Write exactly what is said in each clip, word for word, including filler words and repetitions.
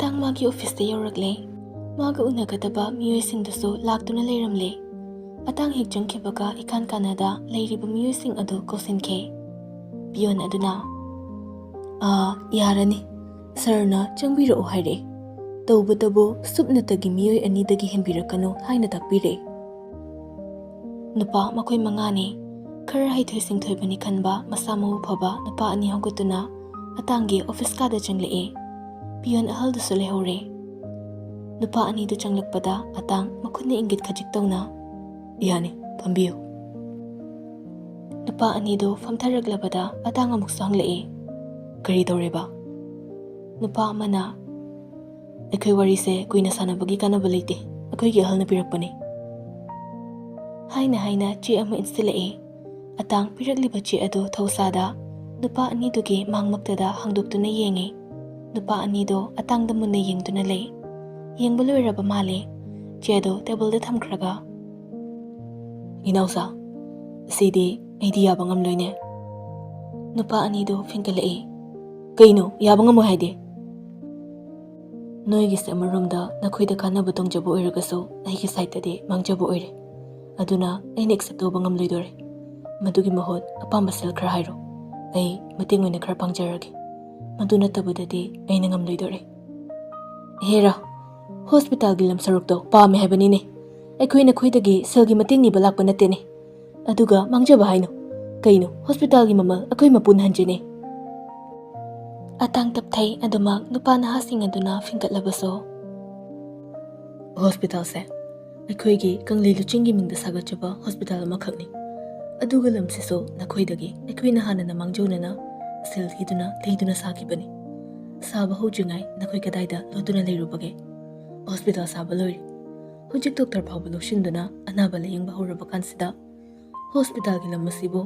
ꯑꯇꯥꯡ ꯃꯥꯒꯤ ꯑꯣꯐꯤꯁꯇ ꯌꯧꯔꯛꯂꯦ꯫ ꯃꯥꯒ ꯎꯅꯒꯗꯕ ꯃꯤꯑꯣꯏꯁꯤꯡꯗꯨꯁꯨ ꯂꯥꯛꯇꯨꯅ ꯂꯩꯔꯝꯂꯦ꯫ ꯑꯇꯥꯡ ꯍꯦꯛ ꯆꯪꯈꯤꯕꯒ ꯏꯀꯥꯟ ꯀꯥꯟꯅꯗ ꯂꯩꯔꯤꯕ ꯃꯤꯑꯣꯏꯁꯤꯡ ꯑꯗꯨ ꯀꯧꯁꯤꯟꯈꯤ꯫ ꯄꯤꯌꯣꯟ ꯑꯗꯨꯅ, "ꯑꯥ, ꯌꯥꯔꯅꯤ꯫ ꯁꯥꯔꯅ ꯆꯪꯕꯤꯔꯛꯎ ꯍꯥꯏꯔꯦ꯫ ꯇꯧꯕꯇꯕꯨ ꯁꯨꯞꯅꯇꯒꯤ ꯃꯤꯑꯣꯏ ꯑꯅꯤꯗꯒꯤ ꯍꯦꯟꯕꯤꯔꯛꯀꯅꯨ" ꯍꯥꯏꯅ ꯇꯥꯛꯄꯤꯔꯦ꯫ ꯅꯨꯄꯥ ꯃꯈꯣꯏ ꯃꯉꯥꯅꯤ꯫ ꯈꯔ ꯍꯩꯊꯣꯏ ꯁꯤꯡꯊꯣꯏꯕꯅꯤ ꯈꯟꯕ ꯃꯁꯥ ꯃꯎ ꯐꯕ ꯅꯨꯄꯥ ꯑꯅꯤ ꯍꯧꯒꯠꯇꯨꯅ ꯑꯇꯥꯡꯒꯤ ꯑꯣꯐꯤꯁ ꯀꯥꯗ ꯆꯪꯂꯛꯑꯦ꯫ ꯄꯤꯌꯣꯟ ꯑꯍꯜꯗꯨꯁꯨ ꯂꯩꯍꯧꯔꯦ꯫ ꯅꯨꯄꯥ ꯑꯅꯤꯗꯨ ꯆꯪꯂꯛꯄꯗ ꯑꯇꯥꯡ ꯃꯈꯨꯠꯅ ꯏꯪꯒꯤꯠ ꯈꯖꯤꯛ ꯇꯧꯅ, "ꯌꯥꯅꯤ, ꯐꯝꯕꯤꯌꯨ"꯫ ꯅꯨꯄꯥ ꯑꯅꯤꯗꯨ ꯐꯝꯊꯔꯛꯂꯕꯗ ꯑꯇꯥꯡ ꯑꯃꯨꯛꯁꯨ ꯍꯪꯂꯛꯏ, "ꯀꯔꯤ ꯇꯧꯔꯦꯕ?" ꯅꯨꯄꯥ ꯑꯃꯅ, "ꯑꯩꯈꯣꯏ ꯋꯥꯔꯤꯁꯦ ꯀꯨꯏꯅ ꯁꯥꯟꯅꯕꯒꯤ ꯀꯥꯟꯅꯕ ꯂꯩꯇꯦ, ꯑꯩꯈꯣꯏꯒꯤ ꯑꯍꯜꯅ ꯄꯤꯔꯛꯄꯅꯤ" ꯍꯥꯏꯅ ꯍꯥꯏꯅ ꯆꯦ ꯑꯃ ꯏꯟꯁꯤꯜꯂꯛꯏ꯫ ꯑꯇꯥꯡ ꯄꯤꯔꯛꯂꯤꯕ ꯆꯦ ꯑꯗꯨ ꯊꯧꯁꯥꯗ ꯅꯨꯄꯥ ꯑꯅꯤꯗꯨꯒꯤ ꯃꯥꯡꯃꯛꯇꯗ ꯍꯥꯡꯗꯣꯛꯇꯨꯅ ꯌꯦꯡꯉꯤ꯫ ꯅꯨꯄꯥ ꯑꯅꯤꯗꯣ ꯑꯇꯥꯡꯗ ꯃꯨꯟꯅ ꯌꯦꯡꯗꯨꯅ ꯂꯩ꯫ ꯌꯦꯡꯕ ꯂꯣꯏꯔꯕ ꯃꯥꯜꯂꯦ꯫ ꯆꯦ ꯑꯗꯨ ꯇꯦꯕꯜꯗ ꯊꯝꯈ꯭ꯔꯒ, "ꯏꯅꯥꯎꯁꯥ, ꯑꯁꯤꯗꯤ ꯑꯩꯗꯤ ꯌꯥꯕ ꯉꯝꯂꯣꯏꯅꯦ"꯫ ꯅꯨꯄꯥ ꯑꯅꯤꯗꯨ ꯐꯤꯡꯀꯠꯂꯛꯏ꯫ "ꯀꯩꯅꯣ ꯌꯥꯕ ꯉꯝꯃꯣꯏ ꯍꯥꯏꯗꯤ?" "ꯅꯣꯏꯒꯤꯁꯦ ꯑꯃꯔꯣꯝꯗ ꯅꯈꯣꯏꯗ ꯀꯥꯟꯅꯕ ꯇꯣꯡꯖꯕ ꯑꯣꯏꯔꯒꯁꯨ ꯑꯩꯒꯤ ꯁꯥꯏꯠꯇꯗꯤ ꯃꯥꯡꯖꯕ ꯑꯣꯏꯔꯦ꯫ ꯑꯗꯨꯅ ꯑꯩꯅ ꯑꯦꯛꯁꯦꯞ ꯇꯧꯕ ꯉꯝꯂꯣꯏꯗꯣꯔꯦ꯫ ꯃꯗꯨꯒꯤ ꯃꯍꯨꯠ ꯑꯄꯥꯝꯕ ꯁꯦꯜ ꯈꯔ ꯍꯥꯏꯔꯣ꯫ ꯑꯩ ꯃꯇꯦꯡ ꯑꯣꯏꯅ ꯈꯔ ꯄꯥꯡꯖꯔꯒꯦ꯫ ꯃꯗꯨ ꯅꯠꯇꯕꯗꯗꯤ ꯑꯩꯅ ꯉꯝꯂꯣꯏꯗꯣꯔꯦ"꯫ "ꯍꯦꯔꯥ, ꯍꯣꯁꯄꯤꯇꯥꯜꯒꯤ ꯂꯝ ꯁꯔꯨꯛꯇꯣ ꯄꯥꯝꯃꯦ ꯍꯥꯏꯕꯅꯤꯅꯦ꯫ ꯑꯩꯈꯣꯏ ꯅꯈꯣꯏꯗꯒꯤ ꯁꯦꯜꯒꯤ ꯃꯇꯦꯡ ꯅꯤꯕ ꯂꯥꯛꯄ ꯅꯠꯇꯦꯅꯦ꯫ ꯑꯗꯨꯒ ꯃꯥꯡꯖꯕ ꯍꯥꯏꯅꯣ? ꯀꯩꯅꯣ, ꯍꯣꯁꯄꯤꯇꯥꯜꯒꯤ ꯃꯃꯜ ꯑꯩꯈꯣꯏ ꯃꯄꯨꯅ ꯍꯟꯖꯤꯅꯦ"꯫ ꯑꯇꯥꯡ ꯇꯞꯊꯩ꯫ ꯑꯗꯨꯃꯛ ꯅꯨꯄꯥ ꯅꯍꯥꯁꯤꯡ ꯑꯗꯨꯅ ꯐꯤꯡꯒꯠꯂꯕꯁꯨ, "ꯍꯣꯁꯄꯤꯇꯥꯜꯁꯦ ꯑꯩꯈꯣꯏꯒꯤ ꯀꯪꯂꯩ ꯂꯨꯆꯤꯡꯒꯤ ꯃꯤꯡꯗ ꯁꯥꯒꯠꯆꯕ ꯍꯣꯁꯄꯤꯇꯥꯜ ꯑꯃꯈꯛꯅꯤ꯫ ꯑꯗꯨꯒ ꯂꯝꯁꯤꯁꯨ ꯅꯈꯣꯏꯗꯒꯤ ꯑꯩꯈꯣꯏꯅ ꯍꯥꯟꯅꯅ ꯃꯥꯡꯖꯧꯅꯅ ꯁꯦꯜ ꯊꯤꯗꯨꯅ ꯂꯩꯗꯨꯅ ꯁꯥꯈꯤꯕꯅꯤ꯫ ꯁꯥꯕ ꯍꯧꯗ꯭ꯔꯤꯉꯩ ꯅꯈꯣꯏ ꯀꯗꯥꯏꯗ ꯂꯣꯠꯇꯨꯅ ꯂꯩꯔꯨꯕꯒꯦ? ꯍꯣꯁꯄꯤꯇꯥꯜ ꯁꯥꯕ ꯂꯣꯏꯔꯦ꯫ ꯍꯧꯖꯤꯛ ꯗꯣꯛꯇꯔ ꯐꯥꯎꯕ ꯂꯧꯁꯤꯟꯗꯨꯅ ꯑꯅꯥꯕ ꯂꯥꯌꯦꯡꯕ ꯍꯧꯔꯕ ꯀꯥꯟꯁꯤꯗ ꯍꯣꯁꯄꯤꯇꯥꯜꯒꯤ ꯂꯝ ꯑꯁꯤꯕꯨ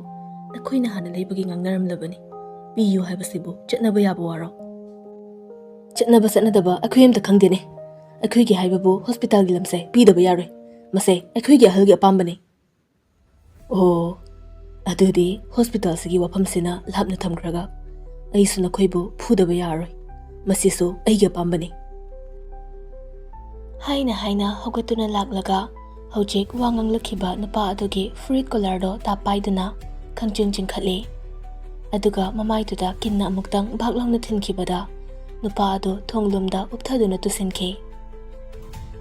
ꯅꯈꯣꯏꯅ ꯍꯥꯟꯅ ꯂꯩꯕꯒꯤ ꯉꯥꯡꯅꯔꯝꯂꯕꯅꯤ꯫ ꯄꯤꯌꯨ ꯍꯥꯏꯕꯁꯤꯕꯨ ꯆꯠꯅꯕ ꯌꯥꯕ ꯋꯥꯔꯣ?" "ꯆꯠꯅꯕ ꯆꯠꯅꯗꯕ ꯑꯩꯈꯣꯏ ꯑꯝꯇ ꯈꯪꯗꯦꯅꯦ꯫ ꯑꯩꯈꯣꯏꯒꯤ ꯍꯥꯏꯕꯕꯨ ꯍꯣꯁꯄꯤꯇꯥꯜꯒꯤ ꯂꯝꯁꯦ ꯄꯤꯗꯕ ꯌꯥꯔꯣꯏ꯫ ꯃꯁꯦ ꯑꯩꯈꯣꯏꯒꯤ ꯑꯍꯜꯒꯤ ꯑꯄꯥꯝꯕꯅꯤ"꯫ "ꯑꯣ, ꯑꯗꯨꯗꯤ ꯍꯣꯁꯄꯤꯇꯥꯜꯁꯤꯒꯤ ꯋꯥꯐꯝꯁꯤꯅ ꯂꯥꯞꯅ ꯊꯝꯈ꯭ꯔꯒ ꯑꯩꯁꯨ ꯅꯈꯣꯏꯕꯨ ꯐꯨꯗꯕ ꯌꯥꯔꯔꯣꯏ꯫ ꯃꯁꯤꯁꯨ ꯑꯩꯒꯤ ꯑꯄꯥꯝꯕꯅꯤ"꯫ ꯍꯥꯏꯅ ꯍꯥꯏꯅ ꯍꯧꯒꯠꯇꯨꯅ ꯂꯥꯛꯂꯒ ꯍꯧꯖꯤꯛ ꯋꯥ ꯉꯥꯡꯂꯛꯈꯤꯕ ꯅꯨꯄꯥ ꯑꯗꯨꯒꯤ ꯐꯨꯔꯤꯠ ꯀꯣꯂꯔꯗꯣ ꯇꯥꯞ ꯄꯥꯏꯗꯨꯅ ꯈꯪꯆꯤꯡ ꯆꯤꯡꯈꯠꯂꯤ꯫ ꯑꯗꯨꯒ ꯃꯃꯥꯏꯗꯨꯗ ꯀꯤꯟꯅ ꯑꯃꯨꯛꯇꯪ ꯚꯥꯛ ꯂꯥꯎꯅ ꯊꯤꯟꯈꯤꯕꯗ ꯅꯨꯄꯥ ꯑꯗꯨ ꯊꯣꯡꯂꯣꯝꯗ ꯎꯞꯊꯗꯨꯅ ꯇꯨꯁꯤꯟꯈꯤ꯫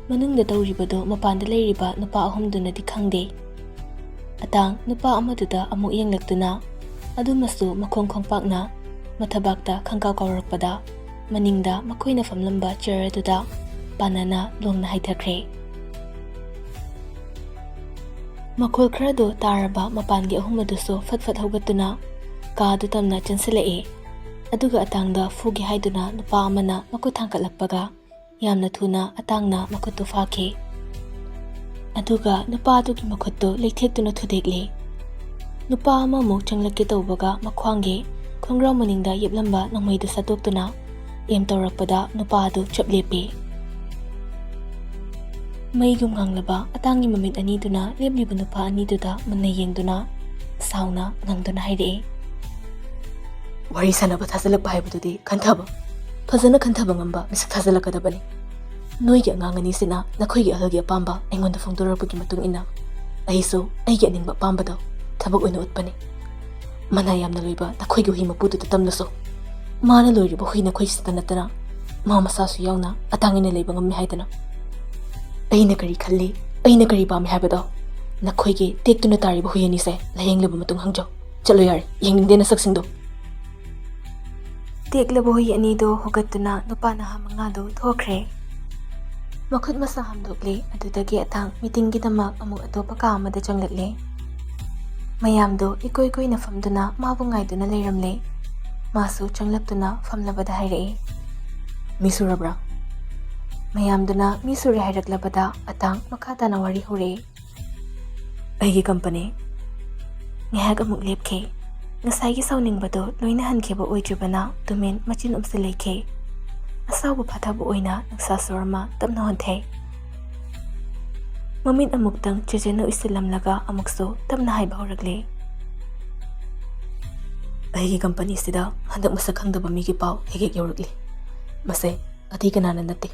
ꯃꯅꯨꯡꯗ ꯇꯧꯔꯤꯕꯗꯨ ꯃꯄꯥꯟꯗ ꯂꯩꯔꯤꯕ ꯅꯨꯄꯥ ꯑꯍꯨꯝꯗꯨꯅꯗꯤ ꯈꯪꯗꯦ꯫ ꯑꯇꯥꯡ ꯅꯨꯄꯥ ꯑꯃꯗꯨꯗ ꯑꯃꯨꯛ ꯌꯦꯡꯂꯛꯇꯨꯅ ꯑꯗꯨꯃꯁꯨ ꯃꯈꯣꯡ ꯈꯣꯡꯄꯥꯛꯅ ꯃꯊꯕꯥꯛꯇ ꯈꯪꯀꯥꯎ ꯀꯥꯎꯔꯛꯄꯗ ꯃꯅꯤꯡꯗ ꯃꯈꯣꯏꯅ ꯐꯝꯂꯝꯕ ꯆꯤꯌꯔ ꯑꯗꯨꯗ ꯄꯥꯟꯅꯅ ꯂꯣꯡꯅ ꯍꯥꯏꯊꯈ꯭ꯔꯦ꯫ ꯃꯈꯣꯜ ꯈꯔꯗꯨ ꯇꯥꯔꯕ ꯃꯄꯥꯟꯒꯤ ꯑꯍꯨꯝ ꯑꯗꯨꯁꯨ ꯐꯠ ꯐꯠ ꯍꯧꯒꯠꯇꯨꯅ ꯀꯥꯗꯨ ꯇꯝꯅ ꯆꯪꯁꯤꯜꯂꯛꯏ꯫ ꯑꯗꯨꯒ ꯑꯇꯥꯡꯗ ꯐꯨꯒꯦ ꯍꯥꯏꯗꯨꯅ ꯅꯨꯄꯥ ꯑꯃꯅ ꯃꯈꯨꯠ ꯊꯥꯡꯒꯠꯂꯛꯄꯒ ꯌꯥꯝꯅ ꯊꯨꯅ ꯑꯇꯥꯡꯅ ꯃꯈꯨꯠꯇꯨ ꯐꯥꯈꯤ꯫ ꯑꯗꯨꯒ ꯅꯨꯄꯥ ꯑꯗꯨꯒꯤ ꯃꯈꯨꯠꯇꯨ ꯂꯩꯊꯦꯛꯇꯨꯅ ꯊꯨꯗꯦꯛꯂꯤ꯫ ꯅꯨꯄꯥ ꯑꯃꯃꯨꯛ ꯆꯪꯂꯛꯀꯦ ꯇꯧꯕꯒ ꯃꯈ꯭ꯋꯥꯡꯒꯤ ꯈꯣꯡꯒ꯭ꯔꯥꯎ ꯃꯅꯤꯡꯗ ꯌꯦꯞꯂꯝꯕ ꯅꯣꯡꯃꯩꯗꯨ ꯁꯠꯇꯣꯛꯇꯨꯅ ꯑꯦꯝ ꯇꯧꯔꯛꯄꯗ ꯅꯨꯄꯥ ꯑꯗꯨ ꯆꯞ ꯂꯦꯞꯄꯤ꯫ ꯃꯩꯒꯨꯝ ꯉꯥꯡꯂꯕ ꯑꯇꯥꯡꯒꯤ ꯃꯃꯤꯠ ꯑꯅꯤꯗꯨꯅ ꯂꯦꯞꯂꯤꯕ ꯅꯨꯄꯥ ꯑꯅꯤꯗꯨꯗ ꯃꯨꯟꯅ ꯌꯦꯡꯗꯨꯅ ꯁꯥꯎꯅ ꯉꯪꯗꯨꯅ ꯍꯥꯏꯔꯛꯏ꯫ "ꯋꯥꯔꯤ ꯁꯥꯟꯅꯕ ꯊꯥꯖꯤꯜꯂꯛꯄ ꯍꯥꯏꯕꯗꯨꯗꯤ ꯈꯟꯊꯕ, ꯐꯖꯅ ꯈꯟꯊꯕ ꯉꯝꯕ ꯃꯤꯁꯛ ꯊꯥꯖꯤꯜꯂꯛꯀꯗꯕꯅꯤ꯫ ꯅꯣꯏꯒꯤ ꯑꯉꯥꯡ ꯑꯅꯤꯁꯤꯅ ꯅꯈꯣꯏꯒꯤ ꯑꯍꯜꯒꯤ ꯑꯄꯥꯝꯕ ꯑꯩꯉꯣꯟꯗ ꯐꯣꯡꯗꯣꯔꯛꯄꯒꯤ ꯃꯇꯨꯡ ꯏꯟꯅ ꯑꯩꯁꯨ ꯑꯩꯒꯤ ꯑꯅꯤꯡꯕ ꯑꯄꯥꯝꯕꯗꯣ ꯊꯕꯛ ꯑꯣꯏꯅ ꯎꯠꯄꯅꯤ꯫ ꯃꯅꯥ ꯌꯥꯝꯅ ꯂꯣꯏꯕ ꯅꯈꯣꯏꯒꯤ ꯍꯨꯏ ꯃꯄꯨꯗꯨꯗ ꯇꯝꯂꯁꯨ, ꯃꯥꯅ ꯂꯣꯏꯔꯤꯕ ꯍꯨꯏ ꯅꯈꯣꯏꯁꯤꯗ ꯅꯠꯇꯅ ꯃꯥ ꯃꯁꯥꯁꯨ ꯌꯥꯎꯅ ꯑꯇꯥꯡ ꯑꯅ ꯂꯩꯕ ꯉꯝꯃꯤ ꯍꯥꯏꯗꯅ꯫ ꯑꯩꯅ ꯀꯔꯤ ꯈꯜꯂꯤ, ꯑꯩꯅ ꯀꯔꯤ ꯄꯥꯝꯃꯤ ꯍꯥꯏꯕꯗꯣ ꯅꯈꯣꯏꯒꯤ ꯇꯦꯛꯇꯨꯅ ꯇꯥꯔꯤꯕ ꯍꯨꯏ ꯑꯅꯤꯁꯦ ꯂꯥꯌꯦꯡꯂꯕ ꯃꯇꯨꯡ ꯍꯪꯖꯧ꯫ ꯆꯠꯂꯣ ꯌꯥꯔꯦ, ꯌꯦꯡꯅꯤꯡꯗꯦ ꯅꯁꯛꯁꯤꯡꯗꯣ꯫" ꯇꯦꯛꯂꯕ ꯍꯨꯏ ꯑꯅꯤꯗꯨ ꯍꯨꯒꯠꯇꯨꯅ ꯅꯨꯄꯥ ꯅꯍꯥ ꯃꯉꯥꯗꯨ ꯊꯣꯛꯈ꯭ꯔꯦ꯫ ꯃꯈꯨꯠ ꯃꯁꯥ ꯍꯥꯝꯗꯣꯛꯂꯦ꯫ ꯑꯗꯨꯗꯒꯤ ꯑꯇꯥꯡ ꯃꯤꯇꯤꯡꯒꯤꯗꯃꯛ ꯑꯃꯨꯛ ꯑꯇꯣꯞꯄ ꯀꯥ ꯑꯃꯗ ꯆꯪꯂꯛꯂꯦ꯫ ꯃꯌꯥꯝꯗꯨ ꯏꯀꯣꯏ ꯀꯣꯏꯅ ꯐꯝꯗꯨꯅ ꯃꯥꯕꯨ ꯉꯥꯏꯗꯨꯅ ꯂꯩꯔꯝꯂꯦ꯫ ꯃꯥꯁꯨ ꯆꯪꯂꯛꯇꯨꯅ ꯐꯝꯂꯕꯗ ꯍꯥꯏꯔꯛꯏ, "ꯃꯤ ꯁꯨꯔꯕ꯭ꯔꯥ?" ꯃꯌꯥꯝꯗꯨꯅ ꯃꯤ ꯁꯨꯔꯦ ꯍꯥꯏꯔꯛꯂꯕꯗ ꯑꯇꯥꯡ ꯃꯈꯥ ꯇꯥꯅ ꯋꯥꯔꯤ ꯍꯧꯔꯛꯏ꯫ "ꯑꯩꯒꯤ ꯀꯝꯄꯅꯤ꯫" ꯉꯥꯏꯍꯥꯛ ꯑꯃꯨꯛ ꯂꯦꯞꯈꯤ꯫ ꯉꯁꯥꯏꯒꯤ ꯁꯥꯎꯅꯤꯡꯕꯗꯨ ꯂꯣꯏꯅ ꯍꯟꯈꯤꯕ ꯑꯣꯏꯗ꯭ꯔꯤꯕꯅ ꯇꯨꯃꯤꯟ ꯃꯆꯤꯟ ꯎꯝꯁꯤꯜ ꯂꯩꯈꯤ꯫ ꯑꯁꯥꯎꯕ ꯐꯥꯊꯕ ꯑꯣꯏꯅ ꯅꯨꯡꯁꯥ ꯁꯣꯔ ꯑꯃ ꯇꯞꯅ ꯍꯣꯟꯊꯩ꯫ ꯃꯃꯤꯠ ꯑꯃꯨꯛꯇꯪ ꯆꯦꯆꯦꯟꯅ ꯎꯏꯁꯤꯜꯂꯝꯂꯒ ꯑꯃꯨꯛꯁꯨ ꯇꯞꯅ ꯍꯥꯏꯕ ꯍꯧꯔꯛꯂꯤ, "ꯑꯩꯒꯤ ꯀꯝꯄꯅꯤꯁꯤꯗ ꯍꯟꯗꯛ ꯃꯁꯛ ꯈꯪꯗꯕ ꯃꯤꯒꯤ ꯄꯥꯎ ꯍꯦꯛ ꯍꯦꯛ ꯌꯧꯔꯛꯂꯤ꯫ ꯃꯁꯦ ꯑꯇꯩ ꯀꯅꯥꯅ ꯅꯠꯇꯦ,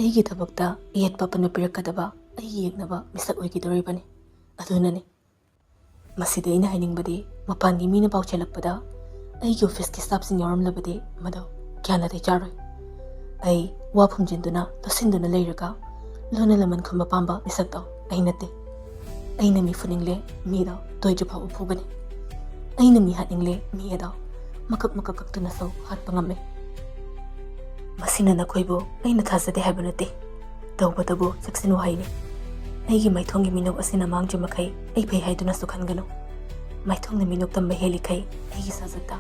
ꯑꯩꯒꯤ ꯊꯕꯛꯇ ꯑꯌꯦꯠꯄ ꯑꯄꯟꯕ ꯄꯤꯔꯛꯀꯗꯕ ꯑꯩꯒꯤ ꯌꯦꯛꯅꯕ ꯃꯤꯁꯛ ꯑꯣꯏꯈꯤꯗꯣꯔꯤꯕꯅꯤ꯫ ꯑꯗꯨꯅꯅꯤ꯫ ꯃꯁꯤꯗ ꯑꯩꯅ ꯍꯥꯏꯅꯤꯡꯕꯗꯤ, ꯃꯄꯥꯟꯒꯤ ꯃꯤꯅ ꯄꯥꯎ ꯆꯦꯜꯂꯛꯄꯗ ꯑꯩꯒꯤ ꯑꯣꯐꯤꯁꯀꯤ ꯁ꯭ꯇꯥꯐꯁꯤꯡ ꯌꯥꯎꯔꯝꯂꯕꯗꯤ ꯃꯗꯨ ꯀꯌꯥ ꯅꯥꯇꯩ ꯆꯥꯔꯣꯏ꯫ ꯑꯩ ꯋꯥ ꯐꯨꯝꯖꯤꯟꯗꯨꯅ ꯂꯣꯠꯁꯤꯟꯗꯨꯅ ꯂꯩꯔꯒ ꯂꯨꯅ ꯂꯃꯟ ꯈꯨꯝꯕ ꯄꯥꯝꯕ ꯃꯤꯁꯛꯇꯣ ꯑꯩ ꯅꯠꯇꯦ꯫ ꯑꯩꯅ ꯃꯤ ꯐꯨꯅꯤꯡꯂꯦ, ꯃꯤꯗꯣ ꯇꯣꯏꯗ꯭ꯔꯤ ꯐꯥꯎꯕ ꯐꯨꯒꯅꯤ꯫ ꯑꯩꯅ ꯃꯤ ꯍꯥꯠꯅꯤꯡꯂꯦ, ꯃꯤ ꯑꯗꯣ ꯃꯀꯛ ꯃꯀꯛ ꯀꯛꯇꯨꯅꯁꯨ ꯍꯥꯠꯄ ꯉꯝꯃꯤ꯫ ꯃꯁꯤꯅ ꯅꯈꯣꯏꯕꯨ ꯑꯩꯅ ꯊꯥꯖꯗꯦ ꯍꯥꯏꯕ ꯅꯠꯇꯦ꯫ ꯇꯧꯕꯇꯕꯨ ꯆꯦꯛꯁꯤꯟ ꯋꯥꯍꯩꯅꯤ꯫ ꯑꯩꯒꯤ ꯃꯥꯏꯊꯣꯡꯒꯤ ꯃꯤꯅꯣꯛ ꯑꯁꯤꯅ ꯃꯥꯡꯗ꯭ꯔꯤ ꯃꯈꯩ ꯑꯩ ꯐꯩ ꯍꯥꯏꯗꯨꯅꯁꯨ ꯈꯟꯒꯅꯨ꯫ ꯃꯥꯏꯊꯣꯡꯅ ꯃꯤꯅꯣꯛ ꯇꯝꯕ ꯍꯦꯜꯂꯤꯈꯩ ꯑꯩꯒꯤ ꯁꯥꯖꯠꯇ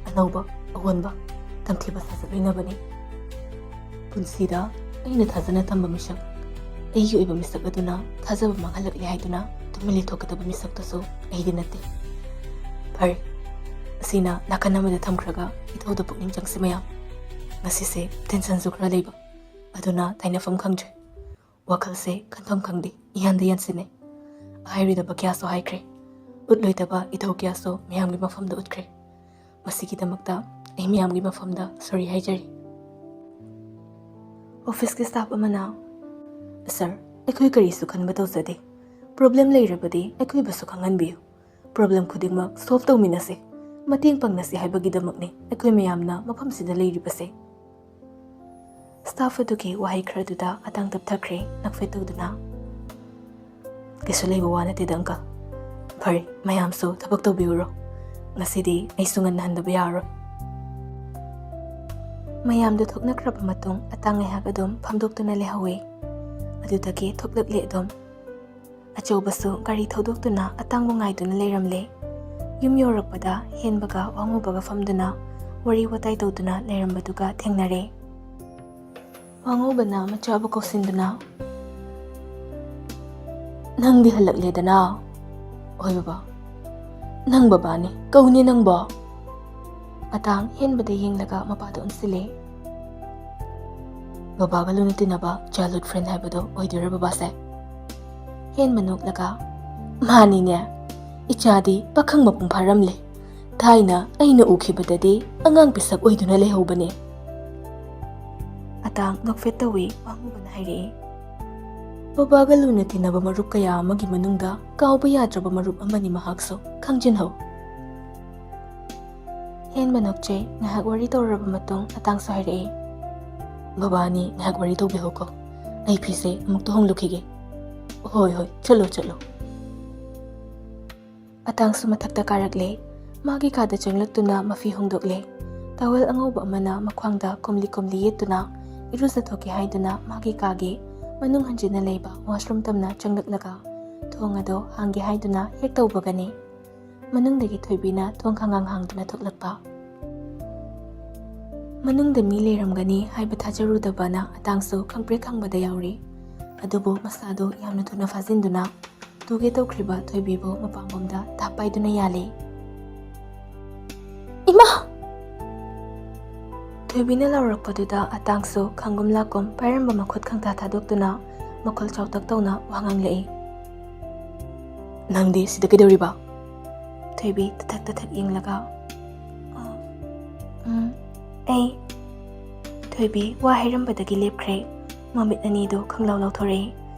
ꯑꯅꯧꯕ, ꯑꯑꯣꯟꯕ, ꯇꯝꯊꯤꯕ ꯁꯥꯖꯠ ꯂꯣꯏꯅꯕꯅꯤ꯫ ꯄꯨꯟꯁꯤꯗ ꯑꯩꯅ ꯊꯥꯖꯅ ꯊꯝꯕ ꯃꯤꯁꯛ, ꯑꯩꯒꯤ ꯑꯣꯏꯕ ꯃꯤꯁꯛ ꯑꯗꯨꯅ ꯊꯥꯖꯕ ꯃꯥꯡꯍꯜꯂꯛꯂꯦ ꯍꯥꯏꯗꯨꯅ ꯇꯨꯃꯤꯟ ꯂꯩꯊꯣꯛꯀꯗꯕ ꯃꯤꯁꯛꯇꯨꯁꯨ ꯑꯩꯗꯤ ꯅꯠꯇꯦ꯫ ꯐꯔꯦ, ꯑꯁꯤꯅ ꯅꯥꯀꯟ ꯑꯃꯗ ꯊꯝꯈ꯭ꯔꯒ ꯏꯊꯧꯗ ꯄꯨꯛꯅꯤꯡ ꯆꯪꯁꯤ ꯃꯌꯥꯝ꯫ ꯉꯁꯤꯁꯦ ꯇꯦꯟꯁꯟꯁꯨ ꯈꯔ ꯂꯩꯕ, ꯑꯗꯨꯅ ꯇꯥꯏꯅꯐꯝ ꯈꯪꯗ꯭ꯔꯦ꯫ ꯋꯥꯈꯜꯁꯦ ꯈꯟꯐꯝ ꯈꯪꯗꯦ, ꯏꯌꯥꯟꯗ ꯌꯥꯟꯁꯤꯟꯅꯩ꯫ ꯍꯥꯏꯔꯣꯏꯗꯕ ꯀꯌꯥꯁꯨ ꯍꯥꯏꯈ꯭ꯔꯦ, ꯎꯠꯂꯣꯏꯗꯕ ꯏꯊꯧ ꯀꯌꯥꯁꯨ ꯃꯌꯥꯝꯒꯤ ꯃꯐꯝꯗ ꯎꯠꯈ꯭ꯔꯦ꯫ ꯃꯁꯤꯒꯤꯗꯃꯛꯇ ꯑꯩ ꯃꯌꯥꯝꯒꯤ ꯃꯐꯝꯗ ꯁꯣꯔꯤ ꯍꯥꯏꯖꯔꯤ꯫ ꯑꯣꯐꯤꯁꯀꯤ ꯁ꯭ꯇꯥꯐ ꯑꯃꯅ, "ꯁꯔ, ꯑꯩꯈꯣꯏ ꯀꯔꯤꯁꯨ ꯈꯟꯕ ꯇꯧꯖꯗꯦ꯫ ꯄ꯭ꯔꯣꯕ꯭ꯂꯦꯝ ꯂꯩꯔꯕꯗꯤ ꯑꯩꯈꯣꯏꯕꯨꯁꯨ ꯈꯪꯍꯟꯕꯤꯌꯨ꯫ ꯄ꯭ꯔꯣꯕ꯭ꯂꯦꯝ ꯈꯨꯗꯤꯡꯃꯛ ꯁꯣꯜꯚ ꯇꯧꯃꯤꯟꯅꯁꯤ, ꯃꯇꯦꯡ ꯄꯥꯡꯅꯁꯤ ꯍꯥꯏꯕꯒꯤꯗꯃꯛꯅꯤ ꯑꯩꯈꯣꯏ ꯃꯌꯥꯝꯅ ꯃꯐꯝꯁꯤꯗ ꯂꯩꯔꯤꯕꯁꯦ"꯫ ꯁ꯭ꯇꯥꯐ ꯑꯗꯨꯒꯤ ꯋꯥꯍꯩ ꯈꯔꯗꯨꯗ ꯑꯇꯥꯡ ꯇꯞꯊꯈ꯭ꯔꯦ, ꯅꯛꯐꯦꯠ ꯇꯧꯗꯨꯅ꯫ "ꯀꯩꯁꯨ ꯂꯩꯕ ꯋꯥ ꯅꯠꯇꯦꯗ, ꯑꯪꯀꯜ꯫ ꯐꯔꯦ, ꯃꯌꯥꯝꯁꯨ ꯊꯕꯛ ꯇꯧꯕꯤꯔꯨꯔꯣ꯫ ꯉꯁꯤꯗꯤ ꯑꯩꯁꯨ ꯉꯟꯅ ꯍꯟꯗꯕ ꯌꯥꯔꯔꯣꯏ"꯫ ꯃꯌꯥꯝꯗꯨ ꯊꯣꯛꯅꯈ꯭ꯔꯕ ꯃꯇꯨꯡ ꯑꯇꯥꯡ ꯉꯥꯏꯍꯥꯛ ꯑꯗꯨꯝ ꯐꯝꯗꯣꯛꯇꯨꯅ ꯂꯩꯍꯧꯋꯤ꯫ ꯑꯗꯨꯗꯒꯤ ꯊꯣꯛꯂꯛꯂꯦ ꯑꯗꯨꯝ꯫ ꯑꯆꯧꯕꯁꯨ ꯒꯥꯔꯤ ꯊꯧꯗꯣꯛꯇꯨꯅ ꯑꯇꯥꯡꯕ ꯉꯥꯏꯗꯨꯅ ꯂꯩꯔꯝꯂꯦ꯫ ꯌꯨꯝ ꯌꯧꯔꯛꯄꯗ ꯍꯦꯟꯕꯒ ꯋꯥꯉꯨꯕꯒ ꯐꯝꯗꯨꯅ ꯋꯥꯔꯤ ꯋꯥꯇꯥꯏ ꯇꯧꯗꯨꯅ ꯂꯩꯔꯝꯕꯗꯨꯒ ꯊꯦꯡꯅꯔꯦ꯫ ꯋꯥꯉꯨꯕꯅ ꯃꯆꯥꯕꯨ ꯀꯧꯁꯤꯟꯗꯨꯅ, "ꯅꯪꯗꯤ ꯍꯜꯂꯛꯂꯦꯗꯅ?" "ꯍꯣꯏ ꯕꯕꯥ"꯫ "ꯅꯪ ꯕꯕꯥꯅꯤ, ꯀꯧꯅꯦ ꯅꯪꯕꯣ?" ꯑꯇꯥꯡ ꯍꯦꯟꯕꯗ ꯌꯦꯡꯂꯒ ꯃꯄꯥꯗ ꯑꯣꯟꯁꯤꯜꯂꯦ꯫ "ꯕꯕꯥꯒ ꯂꯨꯅ ꯇꯤꯟꯅꯕ childhood friend ꯍꯥꯏꯕꯗꯣ ꯑꯣꯏꯗꯣꯏꯔꯥ ꯕꯕꯥꯁꯦ?" ꯍꯦꯟꯕ ꯅꯣꯛꯂꯒ, "ꯃꯥꯅꯤꯅꯦ, ꯏꯆꯥꯗꯤ ꯄꯥꯈꯪ ꯃꯄꯨꯡ ꯐꯥꯔꯝꯂꯦ꯫ ꯊꯥꯏꯅ ꯑꯩꯅ ꯎꯈꯤꯕꯗꯗꯤ ꯑꯉꯥꯡ ꯄꯤꯁꯛ ꯑꯣꯏꯗꯨꯅ ꯂꯩꯍꯧꯕꯅꯦ"꯫ ꯇꯥꯡ ꯅꯣꯛꯐꯦꯠ ꯇꯧꯏ, ꯋꯥꯉꯨꯕꯅ ꯍꯥꯏꯔꯛꯏ꯫ ꯕꯕꯥꯒ ꯂꯨꯅ ꯇꯤꯟꯅꯕ ꯃꯔꯨꯞ ꯀꯌꯥ ꯑꯃꯒꯤ ꯃꯅꯨꯡꯗ ꯀꯥꯎꯕ ꯌꯥꯗ꯭ꯔꯕ ꯃꯔꯨꯞ ꯑꯃꯅꯤ ꯃꯍꯥꯛꯁꯨ, ꯈꯪꯖꯤꯟꯍꯧ꯫ ꯍꯦꯟꯕ ꯅꯣꯛꯆꯩ꯫ ꯉꯥꯏꯍꯥꯛ ꯋꯥꯔꯤ ꯇꯧꯔꯕ ꯃꯇꯨꯡ ꯑꯇꯥꯡꯁꯨ ꯍꯥꯏꯔꯛꯏ꯫ ꯕꯕꯥꯅꯤ ꯉꯥꯏꯍꯥꯛ ꯋꯥꯔꯤ ꯇꯧꯕꯤꯍꯧꯀꯣ, ꯑꯩ ꯐꯤꯁꯦ ꯑꯃꯨꯛꯇ ꯍꯣꯡꯗꯣꯛꯈꯤꯒꯦ꯫ ꯍꯣꯏ ꯍꯣꯏ, ꯆꯠꯂꯣ ꯆꯠꯂꯣ꯫ ꯑꯇꯥꯡꯁꯨ ꯃꯊꯛꯇ ꯀꯥꯔꯛꯂꯦ꯫ ꯃꯥꯒꯤ ꯀꯥꯗ ꯆꯪꯂꯛꯇꯨꯅ ꯃꯐꯤ ꯍꯣꯡꯗꯣꯛꯂꯦ꯫ ꯇꯋꯦꯜ ꯑꯉꯧꯕ ꯑꯃꯅ ꯃꯈ꯭ꯋꯥꯡꯗ ꯀꯨꯝꯂꯤ ꯀꯨꯝꯂꯤ ꯌꯦꯠꯇꯨꯅ ꯏꯔꯨꯖꯊꯣꯛꯀꯦ ꯍꯥꯏꯗꯨꯅ ꯃꯥꯒꯤ ꯀꯥꯒꯤ ꯃꯅꯨꯡ ꯍꯟꯖꯤꯟꯅ ꯂꯩꯕ ꯋꯥꯁꯔꯨꯝ ꯇꯝꯅ ꯆꯪꯂꯛꯂꯒ ꯊꯣꯡ ꯑꯗꯣ ꯍꯥꯡꯒꯦ ꯍꯥꯏꯗꯨꯅ ꯍꯦꯛ ꯇꯧꯕꯒꯅꯤ ꯃꯅꯨꯡꯗꯒꯤ ꯊꯣꯏꯕꯤꯅ ꯊꯣꯡ ꯈꯪꯍꯥꯡ ꯍꯥꯡꯗꯨꯅ ꯊꯣꯛꯂꯛꯄ꯫ ꯃꯅꯨꯡꯗ ꯃꯤ ꯂꯩꯔꯝꯒꯅꯤ ꯍꯥꯏꯕ ꯊꯥꯖꯔꯨꯗꯕꯅ ꯑꯇꯥꯡꯁꯨ ꯈꯪꯄ꯭ꯔꯦꯛ ꯈꯪꯕꯗ ꯌꯥꯎꯔꯤ꯫ ꯑꯗꯨꯕꯨ ꯃꯁꯥꯗꯨ ꯌꯥꯝꯅ ꯊꯨꯅ ꯐꯥꯖꯤꯟꯗꯨꯅ ꯇꯨꯒꯦ ꯇꯧꯈ꯭ꯔꯤꯕ ꯊꯣꯏꯕꯤꯕꯨ ꯃꯄꯥꯝꯕꯣꯝꯗ ꯊꯥꯞ ꯄꯥꯏꯗꯨꯅ ꯌꯥꯜꯂꯤ꯫ "ꯏꯃꯥ!" ꯊꯣꯏꯕꯤꯅ ꯂꯥꯎꯔꯛꯄꯗꯨꯗ ꯑꯇꯥꯡꯁꯨ ꯈꯪꯒꯨꯝ ꯂꯥꯛꯀꯨꯝ ꯄꯥꯏꯔꯝꯕ ꯃꯈꯨꯠ ꯈꯪꯊꯥ ꯊꯥꯗꯣꯛꯇꯨꯅ ꯃꯈꯣꯜ ꯆꯥꯎꯇꯛ ꯇꯧꯅ ꯋꯥ ꯉꯥꯡꯂꯛꯏ꯫ "ꯅꯪꯗꯤ ꯁꯤꯗ ꯀꯩꯗꯧꯔꯤꯕ?" ꯊꯣꯏꯕꯤ ꯇꯊꯛ ꯇꯊꯛ ꯌꯦꯡꯂꯒ, "ꯑ, ꯎꯝ, ꯑꯩ"꯫ ꯊꯣꯏꯕꯤ ꯋꯥ ꯍꯥꯏꯔꯝꯕꯗꯒꯤ ꯂꯦꯞꯈ꯭ꯔꯦ꯫ ꯃꯃꯤꯠ ꯑꯅꯤꯗꯨ ꯈꯪꯂꯥꯎ ꯂꯥꯎꯊꯣꯔꯛꯏ꯫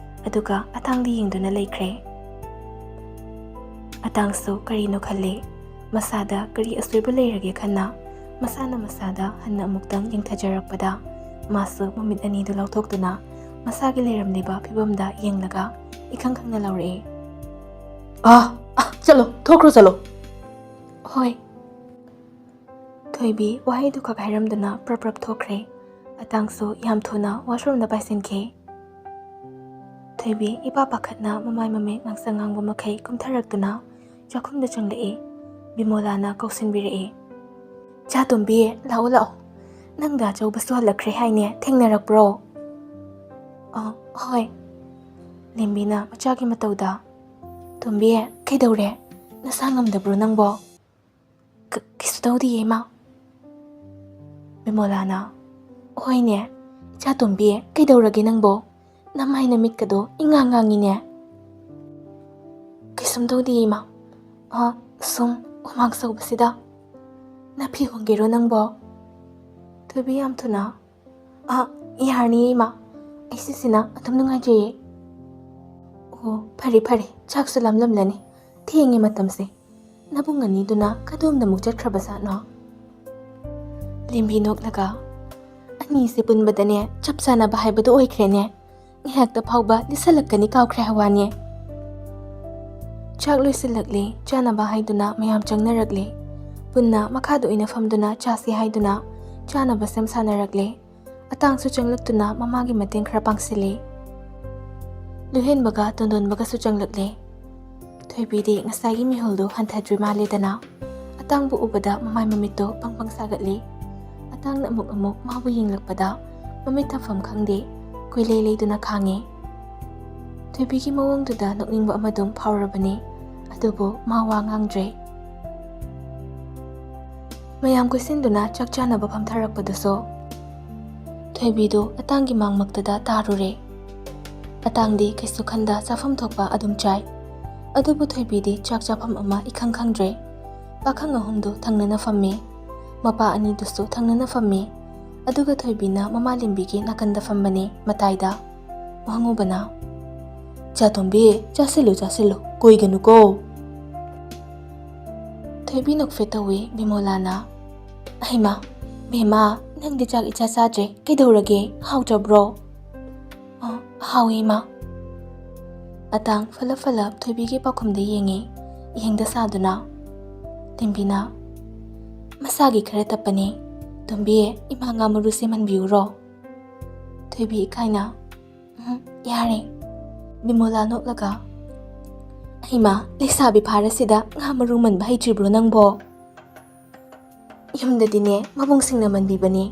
ꯑꯗꯨꯒ ꯑꯇꯥꯡꯗ ꯌꯦꯡꯗꯨꯅ ꯂꯩꯈ꯭ꯔꯦ꯫ ꯑꯇꯥꯡꯁꯨ ꯀꯔꯤꯅꯣ ꯈꯜꯂꯤ꯫ ꯃꯁꯥꯗ ꯀꯔꯤ ꯑꯁꯣꯏꯕ ꯂꯩꯔꯒꯦ ꯈꯟꯅ ꯃꯁꯥꯅ ꯃꯁꯥꯗ ꯍꯟꯅ ꯑꯃꯨꯛꯇꯪ ꯌꯦꯡꯊꯖꯔꯛꯄꯗ ꯃꯥꯁꯨ ꯃꯃꯤꯠ ꯑꯅꯤꯗꯨ ꯂꯥꯎꯊꯣꯛꯇꯨꯅ ꯃꯁꯥꯒꯤ ꯂꯩꯔꯝꯂꯤꯕ ꯐꯤꯕꯝꯗ ꯌꯦꯡꯂꯒ ꯏꯈꯪ ꯈꯪꯅ ꯂꯥꯎꯔꯛꯏ꯫ "ꯑꯥ, ꯑꯥ, ꯆꯠꯂꯣ, ꯊꯣꯛꯈ꯭ꯔꯣ, ꯆꯠꯂꯣ"꯫ "ꯍꯣꯏ"꯫ ꯊꯣꯏꯕꯤ ꯋꯥꯍꯩꯗꯨꯈꯛ ꯍꯥꯏꯔꯝꯗꯨꯅ ꯄ꯭ꯔꯞ ꯄ꯭ꯔꯞ ꯊꯣꯛꯈ꯭ꯔꯦ꯫ ꯑꯇꯥꯡꯁꯨ ꯌꯥꯝ ꯊꯨꯅ ꯋꯥꯁꯔꯨꯝꯗ ꯄꯥꯏꯁꯤꯟꯈꯤ꯫ ꯊꯣꯏꯕꯤ ꯏꯄꯥ ꯄꯥꯈꯠꯅ ꯃꯃꯥꯏ ꯃꯃꯤꯠ ꯉꯥꯡꯁꯪ ꯉꯥꯡꯕ ꯃꯈꯩ ꯀꯨꯝꯊꯔꯛꯇꯨꯅ ꯆꯥꯛꯈꯨꯝꯗ ꯆꯪꯂꯛꯏ꯫ ꯕꯤꯃꯣꯂꯥꯅ ꯀꯧꯁꯤꯟꯕꯤꯔꯛꯏ꯫ "ꯏꯆꯥ ꯇꯣꯝꯕꯤ, ꯂꯥꯛꯑꯣ, ꯂꯥꯛꯑꯣ꯫ ꯅꯪ ꯗꯥ ꯑꯆꯧꯕꯁꯨ ꯍꯜꯂꯛꯈ꯭ꯔꯦ ꯍꯥꯏꯅꯦ, ꯊꯦꯡꯅꯔꯛꯄ꯭ꯔꯣ?" "ꯑ, ꯍꯣꯏ"꯫ ꯂꯦꯝꯕꯤꯅ ꯃꯆꯥꯒꯤ ꯃꯇꯧꯗ, "ꯇꯣꯝꯕꯤ, ꯀꯩꯗꯧꯔꯦ? ꯅꯁꯥ ꯉꯝꯗꯕ꯭ꯔꯣ ꯅꯪꯕꯣ?" "ꯀ-, ꯀꯩꯁꯨ ꯇꯧꯗꯤꯌꯦ, ꯏꯃꯥ"꯫ ꯕꯤꯃꯣꯂꯥꯅ, "ꯍꯣꯏꯅꯦ, ꯏꯆꯥ ꯇꯣꯝꯕꯤ, ꯀꯩꯗꯧꯔꯒꯦ ꯅꯪꯕꯣ? ꯅꯃꯥꯏ ꯅꯃꯤꯠꯀꯗꯣ ꯏꯉꯥꯡ ꯉꯥꯡꯉꯤꯅꯦ"꯫ "ꯀꯩꯁꯨꯝ ꯇꯧꯗꯤꯌꯦ, ꯏꯃꯥ꯫ ꯑ, ꯁꯨꯝ ꯍꯨꯃꯥꯡ ꯁꯧꯕꯁꯤꯗ"꯫ "ꯅꯐꯤ ꯍꯣꯡꯒꯦꯔꯣ ꯅꯪꯕꯣ?" ꯊꯣꯏꯕꯤ ꯌꯥꯝ ꯊꯨꯅ, "ꯑ, ꯌꯥꯔꯅꯤꯌꯦ ꯏꯃꯥ, ꯑꯩ ꯁꯤꯁꯤꯅ ꯑꯗꯨꯝ ꯅꯨꯡꯉꯥꯏꯖꯩꯌꯦ꯫ ꯑꯣ, ꯐꯔꯦ ꯐꯔꯦ, ꯆꯥꯛꯁꯨ ꯂꯥꯝꯂꯝꯂꯅꯤ, ꯊꯦꯡꯉꯦ ꯃꯇꯝꯁꯦ꯫ ꯅꯕꯨꯡ ꯑꯅꯤꯗꯨꯅ ꯀꯗꯣꯝꯗ ꯑꯃꯨꯛ ꯆꯠꯈ꯭ꯔꯕꯖꯥꯠꯅꯣ? ꯂꯦꯝꯕꯤ ꯅꯣꯛꯂꯒ, "ꯑꯅꯤꯁꯦ ꯄꯨꯟꯕꯗꯅꯦ ꯆꯞ ꯆꯥꯅꯕ ꯍꯥꯏꯕꯗꯨ ꯑꯣꯏꯈ꯭ꯔꯦꯅꯦ꯫ ꯉꯥꯏꯍꯥꯛꯇ ꯐꯥꯎꯕ ꯂꯤꯁꯜꯂꯛꯀꯅꯤ ꯀꯥꯎꯈ꯭ꯔꯦ ꯍꯥꯏ ꯋꯥꯅꯦ꯫" ꯆꯥꯛ ꯂꯣꯏꯁꯤꯜꯂꯛꯂꯦ, ꯆꯥꯅꯕ ꯍꯥꯏꯗꯨꯅ ꯃꯌꯥꯝ ꯆꯪꯅꯔꯛꯂꯦ꯫ ꯄꯨꯟꯅ ꯃꯈꯥꯗ ꯑꯣꯏꯅ ꯐꯝꯗꯨꯅ ꯆꯥꯁꯤ ꯍꯥꯏꯗꯨꯅ ꯆꯥꯅꯕ ꯁꯦꯝ ꯁꯥꯅꯔꯛꯂꯦ꯫ ꯑꯇꯥꯡꯁꯨ ꯆꯪꯂꯛꯇꯨꯅ ꯃꯃꯥꯒꯤ ꯃꯇꯦꯡ ꯈꯔ ꯄꯥꯡꯁꯤꯜꯂꯦ꯫ ꯂꯨꯍꯦꯟꯕꯒ ꯇꯣꯟꯗꯣꯟꯕꯒꯁꯨ ꯆꯪꯂꯛꯂꯦ꯫ ꯊꯣꯏꯕꯤꯗꯤ ꯉꯁꯥꯏꯒꯤ ꯃꯤꯍꯨꯜꯗꯨ ꯍꯟꯊꯗ꯭ꯔꯤ ꯃꯥꯜꯂꯦꯗꯅ꯫ ꯑꯇꯥꯡꯕꯨ ꯎꯕꯗ ꯃꯃꯥꯏ ꯃꯃꯤꯠꯇꯣ ꯄꯪ ꯄꯪ ꯁꯥꯒꯠꯂꯤ꯫ ꯑꯇꯥꯡꯅ ꯑꯃꯨꯛ ꯑꯃꯨꯛ ꯃꯥꯕꯨ ꯌꯦꯡꯂꯛꯄꯗ ꯃꯃꯤꯠ ꯊꯝꯐꯝ ꯈꯪꯗꯦ, ꯀꯣꯏꯂꯩ ꯂꯩꯗꯨꯅ ꯈꯥꯡꯉꯤ꯫ ꯊꯣꯏꯕꯤꯒꯤ ꯃꯑꯣꯡꯗꯨꯗ ꯅꯣꯛꯅꯤꯡꯕ ꯑꯃꯗꯨꯝ ꯐꯥꯎꯔꯕꯅꯤ, ꯑꯗꯨꯕꯨ ꯃꯥ ꯋꯥ ꯉꯥꯡꯗ꯭ꯔꯦ꯫ ꯃꯌꯥꯝ ꯀꯣꯏꯁꯤꯟꯗꯨꯅ ꯆꯥꯛ ꯆꯥꯅꯕ ꯐꯝꯊꯔꯛꯄꯗꯨꯁꯨ ꯊꯣꯏꯕꯤꯗꯨ ꯑꯇꯥꯡꯒꯤ ꯃꯥꯡꯃꯛꯇꯗ ꯇꯥꯔꯨꯔꯦ꯫ ꯑꯇꯥꯡꯗꯤ ꯀꯩꯁꯨ ꯈꯟꯗ ꯆꯥꯐꯝ ꯊꯣꯛꯄ ꯑꯗꯨꯝ ꯆꯥꯏ꯫ ꯑꯗꯨꯕꯨ ꯊꯣꯏꯕꯤꯗꯤ ꯆꯥꯛ ꯆꯥꯐꯝ ꯑꯃ ꯏꯈꯪ ꯈꯪꯗ꯭ꯔꯦ꯫ ꯄꯥꯈꯪ ꯑꯍꯨꯝꯗꯨ ꯊꯪꯅꯅ ꯐꯝꯃꯤ꯫ ꯃꯄꯥ ꯑꯅꯤꯗꯨꯁꯨ ꯊꯪꯅꯅ ꯐꯝꯃꯤ꯫ ꯑꯗꯨꯒ ꯊꯣꯏꯕꯤꯅ ꯃꯃꯥ ꯂꯦꯝꯕꯤꯒꯤ ꯅꯥꯀꯟꯗ ꯐꯝꯕꯅꯤ, ꯃꯇꯥꯏꯗ꯫ ꯋꯥꯉꯨꯕꯅ, "ꯆꯥꯇꯣꯝꯕꯤ, ꯆꯥꯁꯤꯜꯂꯨ, ꯆꯥꯁꯤꯜꯂꯨ, ꯀꯨꯏꯒꯅꯨꯀꯣ꯫" ꯊꯣꯏꯕꯤ ꯅꯣꯛꯐꯦꯠ ꯇꯧꯏ ꯕꯤꯃꯣꯂꯥꯅ꯫ "ꯑꯩꯃ, ꯕꯦꯝꯃ, ꯅꯪꯗꯤ ꯆꯥꯛ ꯏꯆꯥ ꯆꯥꯗ꯭ꯔꯦ, ꯀꯩꯗꯧꯔꯒꯦ? ꯍꯥꯎꯇ꯭ꯔꯕ꯭ꯔꯣ?" "ꯑ, ꯍꯥꯎꯏ, ꯏꯃꯥ꯫" ꯑꯇꯥꯡ ꯐꯂꯞ ꯐꯂꯞ ꯊꯣꯏꯕꯤꯒꯤ ꯄꯥꯎꯈꯨꯝꯗ ꯌꯦꯡꯉꯤ, ꯌꯦꯡꯗ ꯁꯥꯗꯨꯅ꯫ ꯂꯦꯝꯕꯤꯅ, "ꯃꯁꯥꯒꯤ ꯈꯔ ꯇꯞꯄꯅꯦ꯫ ꯇꯣꯝꯕꯤ, ꯏꯃꯥ ꯉꯥ ꯃꯔꯨ ꯁꯦꯝꯍꯟꯕꯤꯌꯨꯔꯣ?" ꯊꯣꯏꯕꯤ ꯏꯀꯥꯏꯅ, "ꯎꯝ, ꯌꯥꯔꯦ꯫" ꯕꯤꯃꯣꯂꯥ ꯅꯣꯛꯂꯒ, "ꯑꯩꯃ, ꯂꯩꯁꯥꯕꯤ ꯐꯥꯔꯁꯤꯗ ꯉꯥ ꯃꯔꯨ ꯃꯟꯕ ꯍꯩꯇ꯭ꯔꯤꯕ꯭ꯔꯣ ꯅꯪꯕꯣ?" "ꯌꯨꯝꯗꯗꯤꯅꯦ ꯃꯕꯨꯡꯁꯤꯡꯅ ꯃꯟꯕꯤꯕꯅꯦ꯫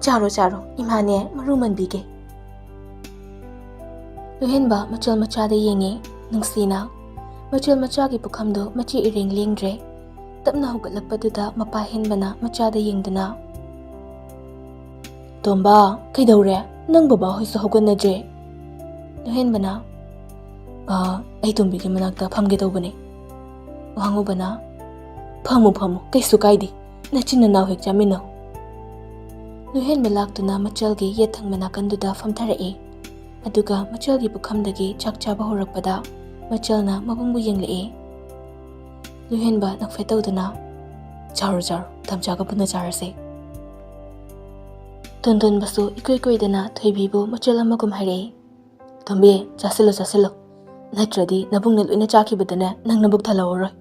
ꯆꯥꯔꯣ, ꯆꯥꯔꯣ, ꯏꯃꯥꯅꯦ ꯃꯔꯨ ꯃꯟꯕꯤꯒꯦ꯫" ꯂꯨꯍꯦꯟꯕ ꯃꯆꯜ ꯃꯆꯥꯗ ꯌꯦꯡꯉꯤ ꯅꯨꯡꯁꯤꯅ꯫ ꯃꯆꯜ ꯃꯆꯥꯒꯤ ꯄꯨꯈꯝꯗꯨ ꯃꯆꯤ ꯏꯔꯦꯡ ꯂꯦꯡꯗ꯭ꯔꯦ꯫ ꯇꯞꯅ ꯍꯧꯒꯠꯂꯛꯄꯗꯨꯗ ꯃꯄꯥ ꯍꯦꯟꯕꯅ ꯃꯆꯥꯗ ꯌꯦꯡꯗꯨꯅ, "ꯇꯣꯝꯕ, ꯀꯩꯗꯧꯔꯦ? ꯅꯪ ꯕꯕꯥ ꯍꯣꯏꯁꯨ ꯍꯧꯒꯠꯅꯗ꯭ꯔꯦ?" ꯂꯨꯍꯦꯟꯕꯅ, "ꯑ, ꯑꯩ ꯇꯣꯝꯕꯤꯒꯤ ꯃꯅꯥꯛꯇ ꯐꯝꯒꯦ ꯇꯧꯕꯅꯦ꯫" ꯋꯥꯉꯨꯕꯅ, "ꯐꯝꯃꯨ, ꯐꯝꯃꯨ, ꯀꯩꯁꯨ ꯀꯥꯏꯗꯦ꯫ ꯅꯆꯤꯟ ꯅꯅꯥꯎ ꯍꯦꯛ ꯆꯥꯃꯤꯟꯅꯧ꯫" ꯂꯨꯍꯦꯟꯕ ꯂꯥꯛꯇꯨꯅ ꯃꯆꯜꯒꯤ ꯌꯦꯠ ꯊꯪꯕ ꯅꯥꯀꯟꯗꯨꯗ ꯐꯝꯊꯔꯛꯏ꯫ ꯑꯗꯨꯒ ꯃꯆꯜꯒꯤ ꯄꯨꯈꯝꯗꯒꯤ ꯆꯥꯛ ꯆꯥꯕ ꯍꯧꯔꯛꯄꯗ ꯃꯆꯜꯅ ꯃꯕꯨꯡꯕꯨ ꯌꯦꯡꯂꯛꯏ꯫ ꯂꯨꯍꯦꯟꯕ ꯅꯣꯛꯐꯦꯠ ꯇꯧꯗꯨꯅ, "ꯆꯥꯔꯣ, ꯆꯥꯔꯣ, ꯇꯝꯆꯥꯒ ꯄꯨꯟꯅ ꯆꯥꯔꯁꯦ꯫" ꯇꯣꯟꯗꯣꯟꯕꯁꯨ ꯏꯀꯨꯏ ꯀꯨꯏꯗꯅ ꯊꯣꯏꯕꯤꯕꯨ ꯃꯆꯜ ꯑꯃꯒꯨꯝ ꯍꯥꯏꯔꯛꯏ, "ꯇꯣꯝꯕꯤ, ꯆꯥꯁꯤꯜꯂꯨ, ꯆꯥꯁꯤꯜꯂꯨ꯫ ꯅꯠꯇ꯭ꯔꯗꯤ ꯅꯕꯨꯡꯅ ꯂꯣꯏꯅ ꯆꯥꯈꯤꯕꯗꯅꯦ, ꯅꯪ ꯅꯕꯨꯛ ꯊꯜꯍꯧꯔꯔꯣꯏ꯫"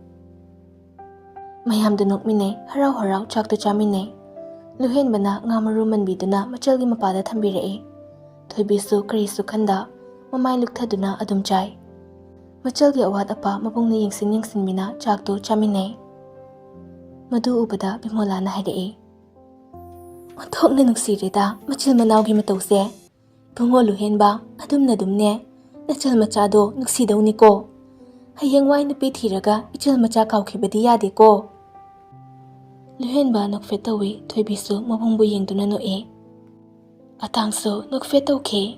ꯃꯌꯥꯝꯗꯨ ꯅꯣꯛꯃꯤꯟꯅꯩ, ꯍꯔꯥꯎ ꯍꯔꯥꯎ ꯆꯥꯛꯇꯨ ꯆꯥꯃꯤꯟꯅꯩ꯫ ꯂꯨꯍꯦꯟꯕꯅ ꯉꯥ ꯃꯔꯨ ꯃꯟꯕꯤꯗꯨꯅ ꯃꯆꯜꯒꯤ ꯃꯄꯥꯗ ꯊꯝꯕꯤꯔꯛꯏ꯫ ꯊꯣꯏꯕꯤꯁꯨ ꯀꯔꯤꯁꯨ ꯈꯟꯗ ꯃꯃꯥꯏ ꯂꯨꯛꯊꯗꯨꯅ ꯑꯗꯨꯝ ꯆꯥꯏ꯫ ꯃꯆꯜꯒꯤ ꯑꯋꯥꯠ ꯑꯄꯥ ꯃꯕꯨꯡꯅ ꯌꯦꯡꯁꯤꯟ ꯌꯦꯡꯁꯤꯟꯃꯤꯅ ꯆꯥꯛꯇꯨ ꯆꯥꯃꯤꯟꯅꯩ꯫ ꯃꯗꯨ ꯎꯕꯗ ꯕꯤꯃꯣꯂꯥꯅ ꯍꯥꯏꯔꯛꯏ, "ꯑꯣꯟꯊꯣꯛꯅ ꯅꯨꯡꯁꯤꯔꯦꯗ ꯃꯆꯤꯜ ꯃꯅꯥꯎꯒꯤ ꯃꯇꯧꯁꯦ꯫ ꯏꯕꯨꯡꯉꯣ ꯂꯨꯍꯦꯟꯕ, ꯑꯗꯨꯝꯅ ꯑꯗꯨꯝꯅꯦ ꯅꯆꯜ ꯃꯆꯥꯗꯣ ꯅꯨꯡꯁꯤꯗꯧꯅꯤꯀꯣ꯫ ꯍꯌꯦꯡꯋꯥꯏ ꯅꯨꯄꯤ ꯊꯤꯔꯒ ꯏꯆꯜ ꯃꯆꯥ ꯀꯥꯎꯈꯤꯕꯗꯤ ꯌꯥꯗꯦꯀꯣ꯫" ꯂꯨꯍꯦꯟꯕ ꯅꯣꯛꯐꯦꯠ ꯇꯧꯏ, ꯊꯣꯏꯕꯤꯁꯨ ꯃꯕꯨꯡꯕꯨ ꯌꯦꯡꯗꯨꯅ ꯅꯣꯛꯏ꯫ ꯑꯇꯥꯡꯁꯨ ꯅꯣꯛꯐꯦꯠ ꯇꯧꯈꯤ꯫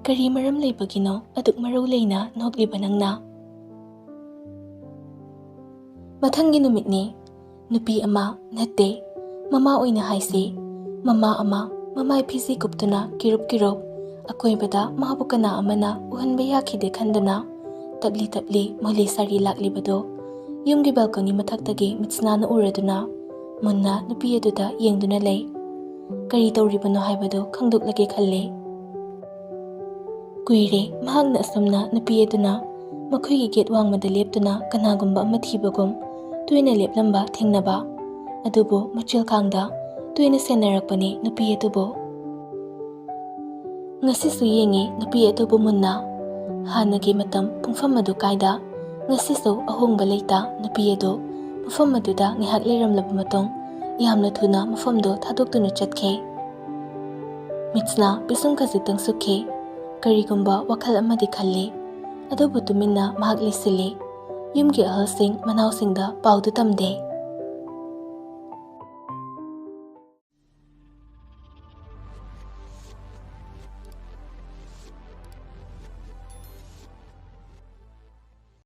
"ꯀꯔꯤ ꯃꯔꯝ ꯂꯩꯕꯒꯤꯅꯣ ꯑꯗꯨꯛ ꯃꯔꯧ ꯂꯩꯅ ꯅꯣꯛꯂꯤꯕ ꯅꯪꯅ?" ꯃꯊꯪꯒꯤ ꯅꯨꯃꯤꯠꯅꯤ꯫ ꯅꯨꯄꯤ ꯑꯃ, ꯅꯠꯇꯦ, ꯃꯃꯥ ꯑꯣꯏꯅ ꯍꯥꯏꯁꯤ, ꯃꯃꯥ ꯑꯃ ꯃꯃꯥꯏ ꯐꯤꯖꯤ ꯀꯨꯞꯇꯨꯅ ꯀꯤꯔꯨꯞ ꯀꯤꯔꯨꯞ ꯑꯀꯣꯏꯕꯗ ꯃꯥꯕꯨ ꯀꯅꯥ ꯑꯃꯅ ꯎꯍꯟꯕ ꯌꯥꯈꯤꯗꯦ ꯈꯟꯗꯨꯅ ꯇꯞꯂꯤ ꯇꯞꯂꯤ ꯃꯣꯂꯤ ꯁꯥꯔꯤ ꯂꯥꯛꯂꯤꯕꯗꯨ ꯌꯨꯝꯒꯤ ꯕꯦꯜꯀꯣꯅꯤ ꯃꯊꯛꯇꯒꯤ ꯃꯤꯠꯁꯅꯥꯅ ꯎꯔꯗꯨꯅ ꯃꯨꯟꯅ ꯅꯨꯄꯤ ꯑꯗꯨꯗ ꯌꯦꯡꯗꯨꯅ ꯂꯩ꯫ ꯀꯔꯤ ꯇꯧꯔꯤꯕꯅꯣ ꯍꯥꯏꯕꯗꯨ ꯈꯪꯗꯣꯛꯂꯒꯦ ꯈꯜꯂꯤ꯫ ꯀꯨꯏꯔꯦ ꯃꯍꯥꯛꯅ ꯑꯁꯨꯝꯅ ꯅꯨꯄꯤ ꯑꯗꯨꯅ ꯃꯈꯣꯏꯒꯤ ꯒꯦꯠ ꯋꯥꯡꯃꯗ ꯂꯦꯞꯇꯨꯅ ꯀꯅꯥꯒꯨꯝꯕ ꯑꯃ ꯊꯤꯕꯒꯨꯝ ꯇꯣꯏꯅ ꯂꯦꯞꯂꯝꯕ ꯊꯦꯡꯅꯕ꯫ ꯑꯗꯨꯕꯨ ꯃꯆꯤꯜ ꯈꯥꯡꯗ ꯇꯣꯏꯅ ꯁꯦꯟꯅꯔꯛꯄꯅꯤ ꯅꯨꯄꯤ ꯑꯗꯨꯕꯨ꯫ ꯉꯁꯤꯁꯨ ꯌꯦꯡꯉꯤ ꯅꯨꯄꯤ ꯑꯗꯨꯕꯨ ꯃꯨꯟꯅ꯫ ꯍꯥꯟꯅꯒꯤ ꯃꯇꯝ ꯄꯨꯡꯐꯝ ꯑꯗꯨ ꯀꯥꯏꯗ ꯉꯁꯤꯁꯨ ꯑꯍꯣꯡꯕ ꯂꯩꯇ ꯅꯨꯄꯤ ꯑꯗꯨ ꯃꯐꯝ ꯑꯗꯨꯗ ꯉꯥꯏꯍꯥꯛ ꯂꯩꯔꯝꯂꯕ ꯃꯇꯨꯡ ꯌꯥꯝꯅ ꯊꯨꯅ ꯃꯐꯝꯗꯨ ꯊꯥꯗꯣꯛꯇꯨꯅ ꯆꯠꯈꯤ꯫ ꯃꯤꯠꯁꯅꯥ ꯄꯤꯁꯨꯝ ꯈꯖꯤꯛꯇꯪ ꯁꯨꯛꯈꯤ꯫ ꯀꯔꯤꯒꯨꯝꯕ ꯋꯥꯈꯜ ꯑꯃꯗꯤ ꯈꯜꯂꯤ꯫ ꯑꯗꯨꯕꯨ ꯇꯨꯃꯤꯟꯅ ꯃꯍꯥꯛ ꯂꯩꯁꯤꯜꯂꯤ꯫ ꯌꯨꯝꯒꯤ ꯑꯍꯜꯁꯤꯡ ꯃꯅꯥꯎꯁꯤꯡꯗ ꯄꯥꯎꯗꯨ ꯇꯝꯗꯦ꯫